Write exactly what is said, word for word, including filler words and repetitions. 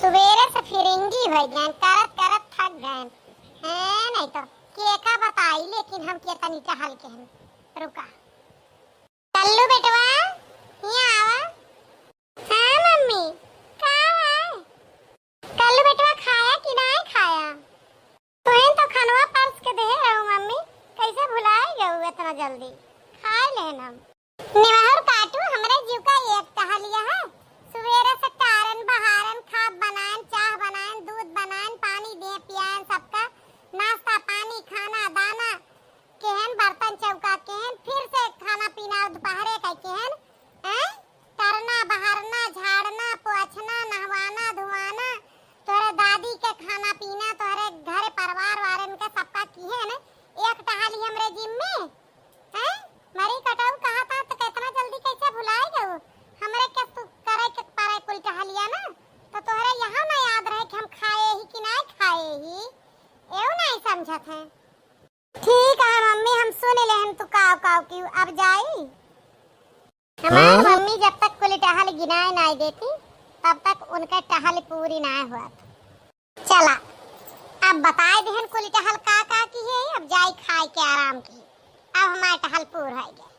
सुबेरे से फिरिंगी होइ गएन, करत करत थक गएन। हैं, नहीं तो केका बताई, लेकिन हम के तनी टहल के हन। रुका। कल्लू बेटवा, हियाँ आवा। हाँ मम्मी, का बा? कल्लू बेटवा, खाया कि नाय खाया? तुहें तो खनवा परस के देहे रहू मम्मी, कैसे भुलाए गऊ इतना जल्दी? खाए लेन हम। निमहर काटू, हमरे जीव का एक टहलिया है। सुबेरे से टारन बहारन, खाब बनाएन, चाह बनाएन, दूध बनाएन, पानी दे पियाएन सबका, नाश्ता पानी, खाना दाना, केहन बर्तन चौका, केहन फिर से खाना पीना, दोपहरे का केहन, हैं? करना, बहारना, झाड़ना, पोछना, नहवाना, धुआना, तोहरे दादी के खाना पीना, तोहरे घरे परिवार वारन के सबका किहेन एक टहली हमरे जिम्मे, हैं? मरी कटाऊ कहा था तो कितना जल्दी कैसे भुलाए गऊ? हमरे के तू करे के परे कुल टहलिया ना, तो तोहरे यहाँ ना याद रहे कि हम खाए ही कि नाय खाए ही, एऊ नाय समझत है। ठीक है मम्मी, हम सुन लेहन तू काव काव की, अब जाई। हमार हाँ? मम्मी जब तक कुल टहल गिनाए नाय देती, तब तक उनके टहल पूरी नाय हुआ। चला, अब बताए देहन कुल टहल का का की है, अब जाई खाए के आराम की। अब हमार टहल पूर हो गया।